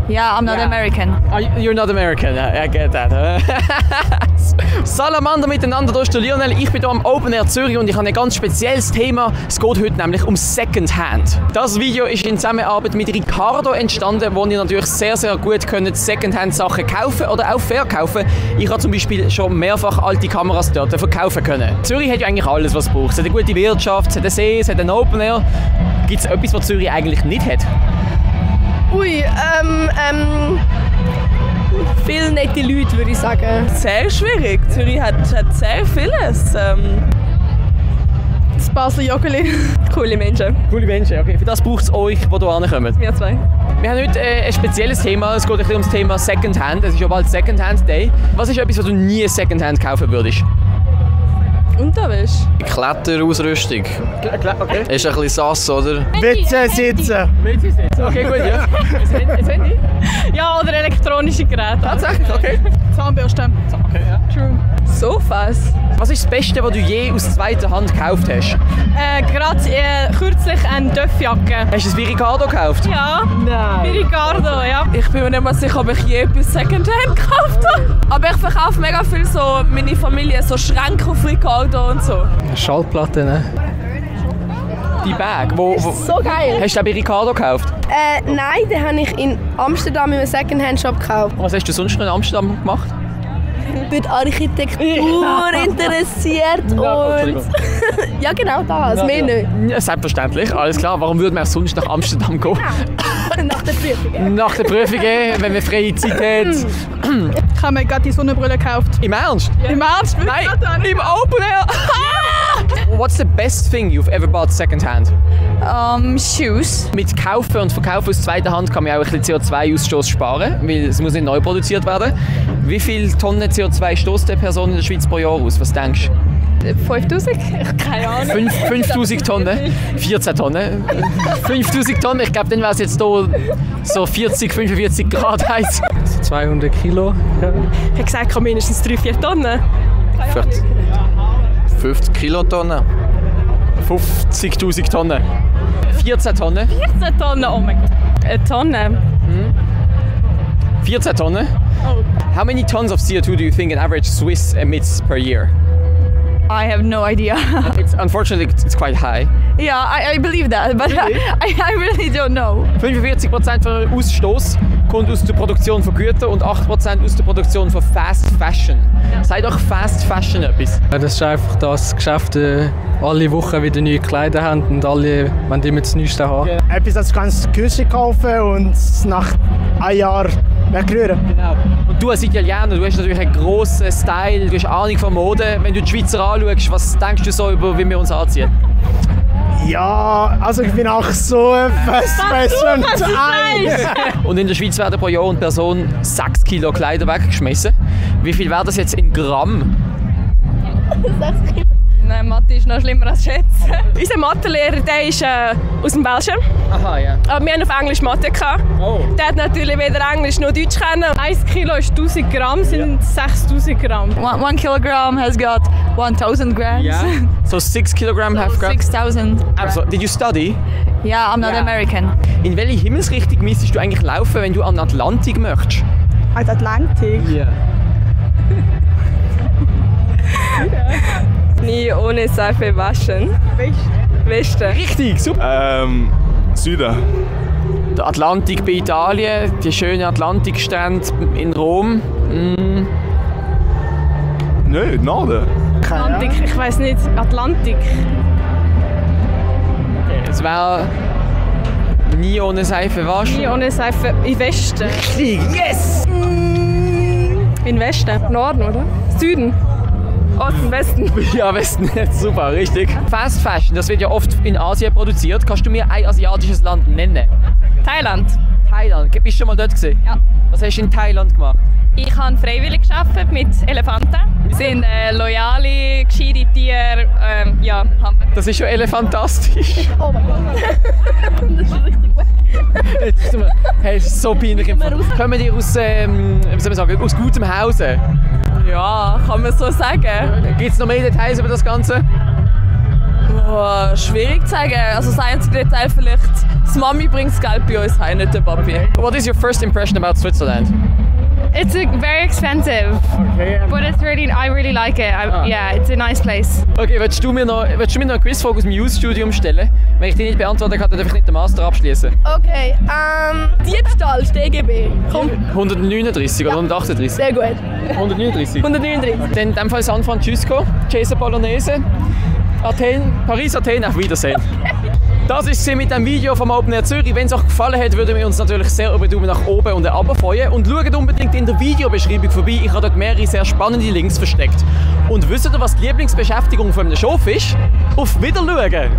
Yeah, I'm not American. You're not American, I get that. Salamander miteinander, hier ist der Lionel. Ich bin hier am Open Air Zürich und ich habe ein ganz spezielles Thema. Es geht heute nämlich um Secondhand. Das Video ist in Zusammenarbeit mit Ricardo entstanden, wo ihr natürlich sehr, sehr gut könnt Secondhand-Sachen kaufen oder auch verkaufen. Ich habe zum Beispiel schon mehrfach alte Kameras dort verkaufen können. Zürich hat ja eigentlich alles, was es braucht. Es hat eine gute Wirtschaft, es hat einen See, es hat einen Open Air. Gibt es etwas, was Zürich eigentlich nicht hat? Ui, viele nette Leute, würde ich sagen. Sehr schwierig. Zürich hat sehr vieles. Das Basler Joggeli. Coole Menschen. Coole Menschen, okay. Für das braucht es euch, die hier ankommen. Wir zwei. Wir haben heute ein spezielles Thema. Es geht ein bisschen um das Thema Secondhand. Es ist ja bald Secondhand Day. Was ist etwas, was du nie Secondhand kaufen würdest? Unterwäsche. Kletterausrüstung. Okay. Ist ein bisschen sass, oder? Witze sitzen. Okay, gut, ja. Ein Handy? Ja, oder elektronische Geräte. Tatsächlich, okay. Zahnbürste. Okay, ja. True. Sofas. Was ist das Beste, was du je aus zweiter Hand gekauft hast? Gerade kürzlich eine Döffjacke. Hast du es bei Ricardo gekauft? Ja, bei Ricardo, ja. Ich bin mir nicht mehr sicher, ob ich je etwas Secondhand gekauft habe. Aber ich verkaufe mega viel so meine Familie, so Schränke auf Ricardo und so. Schallplatte, ne? Die Bag. So geil. Hast du den bei Ricardo gekauft? Nein, den habe ich in Amsterdam in einem Secondhand-Shop gekauft. Was hast du sonst noch in Amsterdam gemacht? Ich bin Architektur interessiert Entschuldigung. und... ja genau das, mehr nicht. Ja, selbstverständlich, alles klar. Warum würde man auch sonst nach Amsterdam gehen? Nach der Prüfung. Nach der Prüfung, wenn man freie Zeit hat. Ich habe mir gerade die Sonnenbrille gekauft. Im Ernst? Im Ernst? Nein, im Open Air! What's the best thing you've ever bought secondhand? Shoes. Mit Kaufen und Verkaufen aus zweiter Hand kann man auch ein bisschen CO2-Ausstoß sparen, weil es muss nicht neu produziert werden. Wie viele Tonnen CO2 stößt eine Person in der Schweiz pro Jahr aus? Was denkst du? 5000? Keine Ahnung. 5000 Tonnen? 14 Tonnen? 5000 Tonnen? Ich glaube, dann wäre es jetzt hier so 40, 45 Grad heiß. 200 Kilo. Ich habe gesagt, mindestens 3-4 Tonnen. Vielleicht 50 Kilotonnen. 50.000 Tonnen. 14 Tonnen? 14 Tonnen, oh mein Gott. Eine Tonne? 14 Tonnen? Oh. How many tons of CO2 do you think an average Swiss emits per year? I have no idea. Unfortunately, it's quite high. Yeah, I believe that, but I really don't know. 45% von Ausstoß kommt aus der Produktion von Gütern und 8% aus der Produktion von Fast Fashion. Sei doch Fast Fashion etwas. Ja, das ist einfach das Geschäft, alle Wochen wieder neue Kleider haben und alle wollen immer das Neueste haben. Etwas, das du kannst günstig kaufen und nach einem Jahr wegrühren. Genau. Und du als Italiener, du hast natürlich einen grossen Style, du hast Ahnung von Mode. Wenn du die Schweizer anschaust, was denkst du so über, wie wir uns anziehen? Ja, also ich bin auch so Fast Fashion Und in der Schweiz werden pro Jahr und Person 6 Kilo Kleider weggeschmissen. Wie viel wäre das jetzt in Gramm? 6 Kilo. Nein, Mathe ist noch schlimmer als schätzen. Unser Mathelehrer, der ist aus dem Belgien. Aha, ja. Aber wir hatten auf Englisch Mathe gehabt. Oh. Der hat natürlich weder Englisch noch Deutsch kennen. 1 Kilo ist 1000 Gramm, sind 6000 Gramm. 1 kilogram has got 1000 grams. Yeah. So 6 kilogram have got. 6000. Also, did you study? Yeah, I'm not American. In welche Himmelsrichtung müsstest du eigentlich laufen, wenn du an den Atlantik möchtest? An Atlantik? Ja. Nie ohne Seife waschen. Westen. Richtig, super. Süden. Der Atlantik bei Italien, die schönen Atlantikstrände in Rom. Nein, Norden. Atlantik, ich weiß nicht. Atlantik. Es wäre nie ohne Seife waschen. Nie ohne Seife. Im Westen. Richtig, yes! Im Westen. Norden, oder? Süden. Osten, Westen. Ja, Westen, super, richtig. Fast Fashion, das wird ja oft in Asien produziert. Kannst du mir ein asiatisches Land nennen? Thailand. Thailand, bist du schon mal dort gewesen? Ja. Was hast du in Thailand gemacht? Ich habe freiwillig gearbeitet mit Elefanten. Wir sind loyale, gescheite Tiere. Ja, haben wir. Das ist schon elefantastisch. Oh mein Gott. Das ist richtig gut. Hey, es ist so peinlich. Kommen die aus, wie soll man sagen, aus gutem Hause? Ja, kann man so sagen. Gibt es noch mehr Details über das Ganze? Oh, schwierig zu sagen. Also das einzige Detail vielleicht, die Mami bringt das Geld bei uns heim, nicht der Papi. What is your first impression about Switzerland? It's very expensive, but I really like it. Yeah, it's a nice place. Okay, willst du mir noch eine Quizfrage aus dem Jus-Studium stellen? Wenn ich die nicht beantworten kann, dann darf ich nicht den Master abschließen. Okay, Diebstahl, DGB. Komm. 139 oder 138? Sehr gut. 139? 139. Dann in dem Fall San Francisco, Jason Bolognese, Paris, Athen, auf Wiedersehen. Das war es mit dem Video vom Open Air Zürich. Wenn es euch gefallen hat, würden wir uns natürlich sehr über Daumen nach oben und runter freuen. Und schaut unbedingt in der Videobeschreibung vorbei. Ich habe dort mehrere sehr spannende Links versteckt. Und wisst ihr, was die Lieblingsbeschäftigung von einem Schof ist? Auf Wiedersehen!